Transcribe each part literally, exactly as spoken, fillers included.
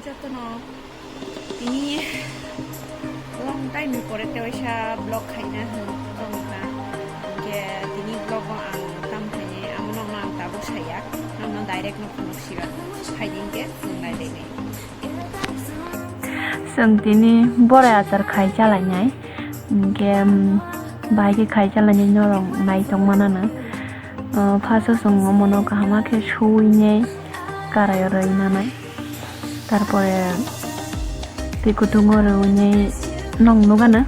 Jotono tini long time ni pore tewaisa vlog khaina hwn tongkha. Hwnkhe tini vlog o ang tam khainai, amo nokno ang tabuk saya, nokno direct no phunuk siya. Phaidi hwnkhe chwng nailainai. Chwng tini borai achar khai chalainai. Hwnkhe, um, bahai khe khai chalainai norok naitokma nana. Uh, first o chwng omono kahama khe suwinai karai o rwi nanai. Tarpore twi kutung o rwnai nwng nukgana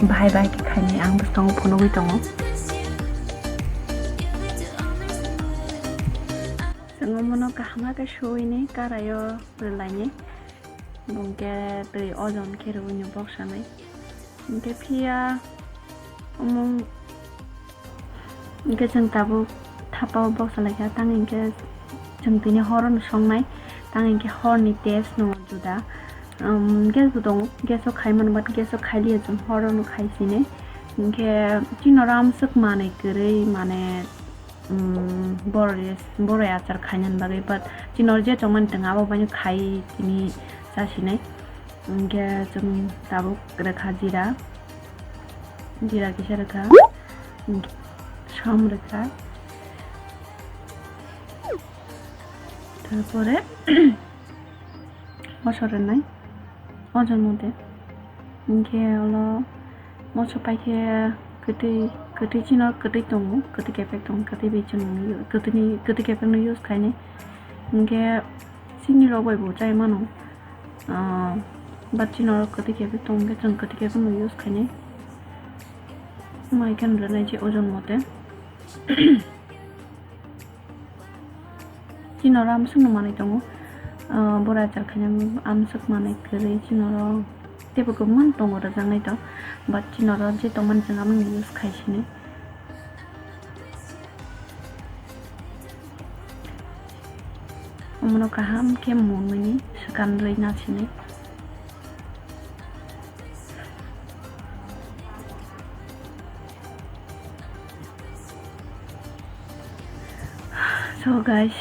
bahai bahai khe khainai ang bwskango phunugwi tongo. Chwng omono kaham khe suwinai karai o rwlainai, hwnkhe twi ojon khe rwui no boksanai. Hwnkhe phiya omo hwnkhe chwng tabuk thapa o boksa laikha, tang hwnkhe chwng tini horo no songnai, tang hwnkhe horni taste no juda. Um, gas bo tongo, gas o khai mano, but gas o khai liya, chwng horo no khai sini. Hwnkhe chini oro amswk manwi kwrwi, mane, um, borok, borok achar khainani bagwi, but chini oro je tongmani tong abo baino khai tini chasinai. Hwnkhe chwng tabuk rwkha jira, jira kisa rwkha, som rwkha, tarpore moso rwnai ojon mote. Hwnkhe olo moso paikhe kwtwi, kwtwi chini oro kwtwi tongo, kwtwi kepek tongo, kwtwi bai chwng kwtwini, kwtwi kepekno use khainai. Hwnkhe chini rok bai bo chai mano. Ah, but chini oro kwtwi kepek tongo, hwnkhe chwng kwtwi kepekno use khainai. Mai khe rwnai je ojon mote. Chini oro amswkno manwi tongo. Ah, borok achar khaina amswk manwi kwrwi chini oro teibo kwbangma tongo rwjaknai to, but chini oro je tongmani chwng abono use khai sini. Omono kaham khe munwi swkang rwi na sini. So guys,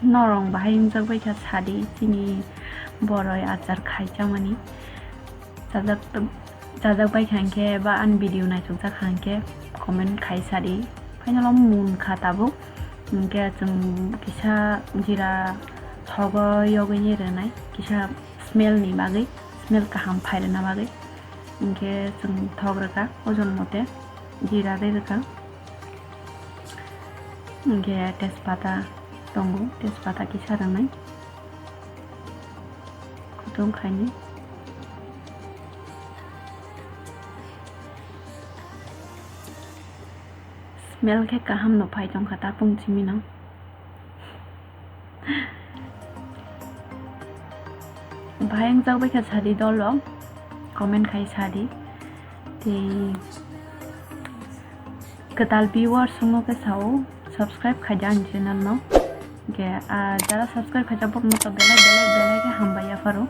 norok bahai wngjak bai kha sadi chini boroi achar khai chamani. Chajak, chajak bai kha hwnkhe ba ani video naithok jak kha hwnkhe comment khai sadi. Final o mun kha tabuk. Hwnkhe chwng kisa jira thogo yogwi ni rwnai, kisa smell ni bagwi, smell kaham phai rwna bagwi. Hwnkhe chwng thok rwkha ojon mote, jira de rwkha. Hwnkhe tejpata tongo, tejpata kisa rwnai. Kutung khaini. Smell khe kaham no phai tongkha tapung chimino. Bahai wngjak bai kha sadi dolo, comment khai sadi. Tei kwtal viewers wngno khe sao, subscribe khaidi ani channel no. Hwnkhe, ah, jara subscribe khaijak borokno to belai, belai, belai khe hambai yapharo.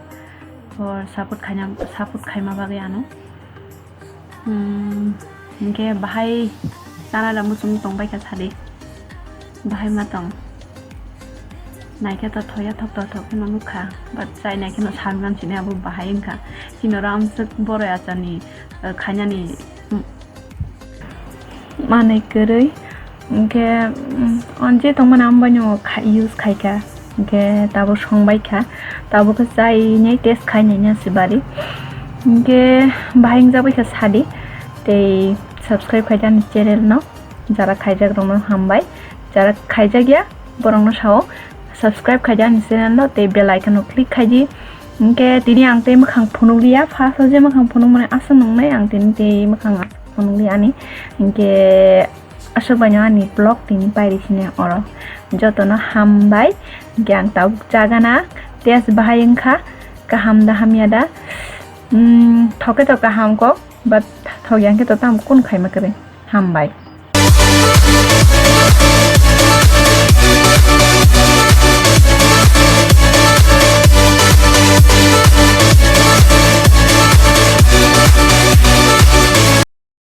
Or support khaina, support khaima bagwi ano. Hmm, hwnkhe bahai chana da muchung tong bai kha sadi. Bahai ma tong. Naikhe to thoya thok to thok kheno nukha. But chai naikhe no sami mansini abo bahai wngkha. Chini oro amswk boroi achani, eh, khainani, mm, manwi kwrwi. Hwnkhe, mm, on je tongmani ang baino kha-, use khaikha. Hwnkhe tabuk songbaikha. Tabuk khe chainai test khainai na se bari. Hwnkhe bahai wngjakbaikha sadi. Tei subscribe khaidi ani channel no. Jara khaijakrokno hambai. Jara khaijakya borokno sao subscribe khaidi ani channel no tei bell icon no click khaidi. Hwnkhe tini ang tei mwkhang phunukliya. First o je mwkhang phunukmani aswk nungnai ang tini tei mwkhang aswk phunukliya ani. Hwnkhe aswk baino ani vlog tini pairi sini oro. Jotono hambai, hwnkhe ang tabuk chagana, test bahai wngkha, kaham da hamya da? Hmm, thoke to kaham kok, but thokya hwnkhe to tamo kun khaima kwrwi. Hambai.